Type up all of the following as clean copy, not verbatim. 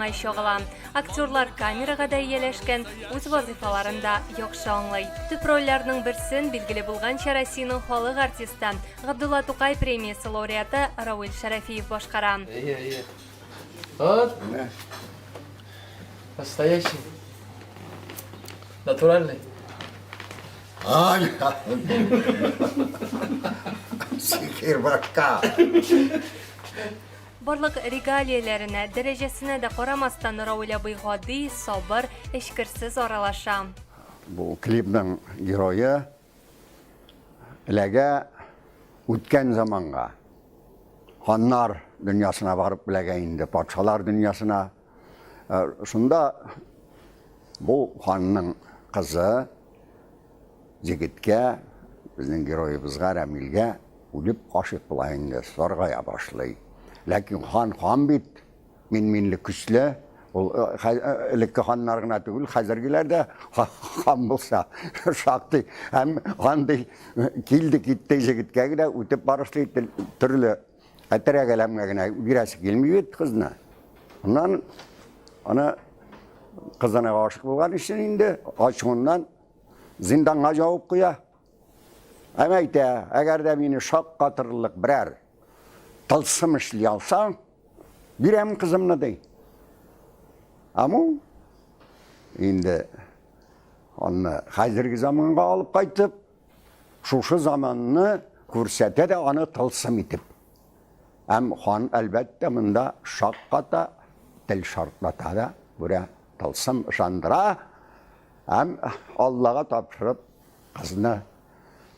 Уңай чагыла. Актерлар камерага да ияләшкән, үз вазыйфаларын да яхшы аңлый. Төп рольләрнең берсен, билгеле булганча, Россиянең халык артисты, Габдулла Тукай премиясе лауреаты Рауил Шәрәфиев башкара. Әйе, әйе. Вот. Настоящий. Натуральный. Ай, сихер башка. Барлык регалияләренә, дәрәҗәсенә дә карамастан, Рауил абый гади, сабыр, эчкерсез аралаша. Бу клипның герое эләгә үткән заманга. Ханнар дөньясына барып эләгә инде, патшалар дөньясына. Шунда бу ханның кызы Егеткә, безнең героебызга, Рәмилгә үлеп гашыйк була инде, саргая башлый. Ләкин хан хан бит, мин-минлек көчле. Ул э, э, элекке ханнар гына түгел, хәзергеләр дә хан булса шактый. Һәм андый э, килде китте егеткә генә үтеп барышлый төрле әтерәк әләмгә генә бирәсе килми бит кызны. Аннан аны кызына гашык булган өчен инде ачуыннан Зинданга җавып куя. Һәм әйтә, әгәр дә мине шаккатырырлык берәр тылсым эшли алсаң, бирәм кызымны, ди. Аму инде аны хәзерге заманга алып кайтып, шушы заманны күрсәтә дә аны тылсым итеп. Һәм хан, әлбәттә, монда шакката, тел шартлата да, күрә, тылсым ышандыра һәм Аллага тапшырып кызны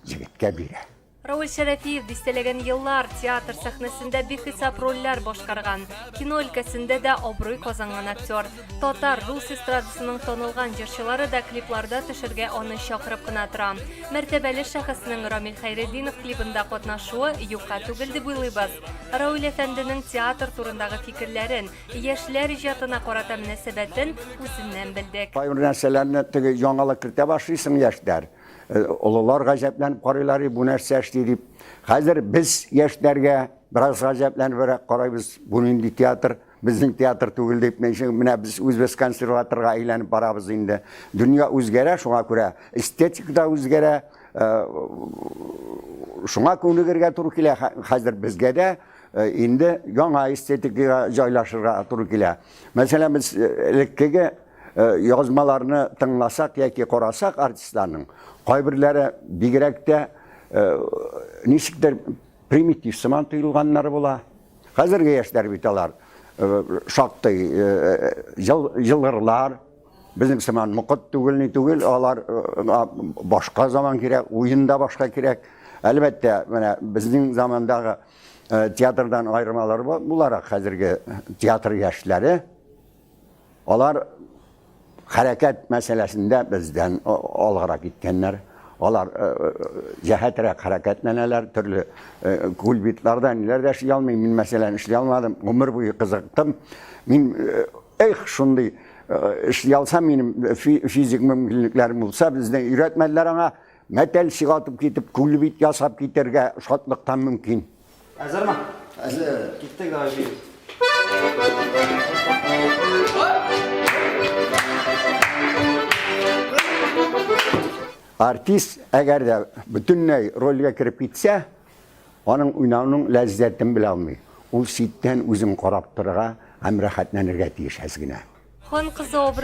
егеткә бирә. Рауил Шәрәфиев дистәләгән еллар театр сәхнәсендә бихисап рольләр башкарган, кино өлкәсендә дә абруй казанган актер. Татар, рус эстрадасының танылган җырчылары да клипларда төшергә аны чакырып кына тора. Мәртәбәле шәхеснең Рамил Хәйретдинов клибында катнашуы юкка түгел дип уйлыйбыз. Рауил әфәнденең театр турындагы фикерләрен, яшьләр иҗатына карата мөнәсәбәтен үзеннән белдек. Кайбер нәрсәләрне теге яңалык кертә башлыйсың яшьләр. Э, олылар гаҗәпләнеп карыйлар, бу нәрсә эшли дип. Хәзер без яшьләргә бераз гаҗәпләнебрәк карыйбыз, бу нинди театр? Безнең театр түгел дип, менә без үзебез консерваторга әйләнеп барабыз инде. Дөнья үзгәрә, шуңа күрә эстетика да үзгәрә. Э, шуңа күнегергә туры килә хәзер безгә дә э, инде яңа эстетикага җайлашырга туры килә. Мәсәлән, без э, элеккеге язмаларны тыңласак яки карасак артистларның, кайберләре бигрәк тә ничектер примитив сыман тоелганнары була. Хәзерге яшьләр бит алар э, шактый э, елгырлар, безнең сыман мокыт түгел, ни түгел, алар э, башка заман кирәк, уен да башка кирәк. Әлбәттә, менә безнең замандагы театрдан аермалар буларак хәзерге театр яшьләре Алар хәрәкәт мәсьәләсендә бездән алгарак киткәннәр. Алар э, э, җәһәтрәк хәрәкәтләнәләр, төрле э, кульбитларда ниләр дә эшли алмыйм. Мин, мәсәлән, эшли алмадым. Гомер буе кызыктым. Мин эх, шундый эшли алсам, минем физик мөмкинлекләрем булса, безне өйрәтмәделәр аңа. Мәтәл чыгартып китеп, кульбит ясап китәргә шатлыктан мөмкин. Әзерме? Әзер. Киттек, давай бирик. Артист әгәр дә бөтенләй рольгә кереп китсә, аның уйнауның ләззәтен белә алмый. Ул читтән үзен карап торырга һәм рәхәтләнергә тиеш әз генә. Хан кызы образы.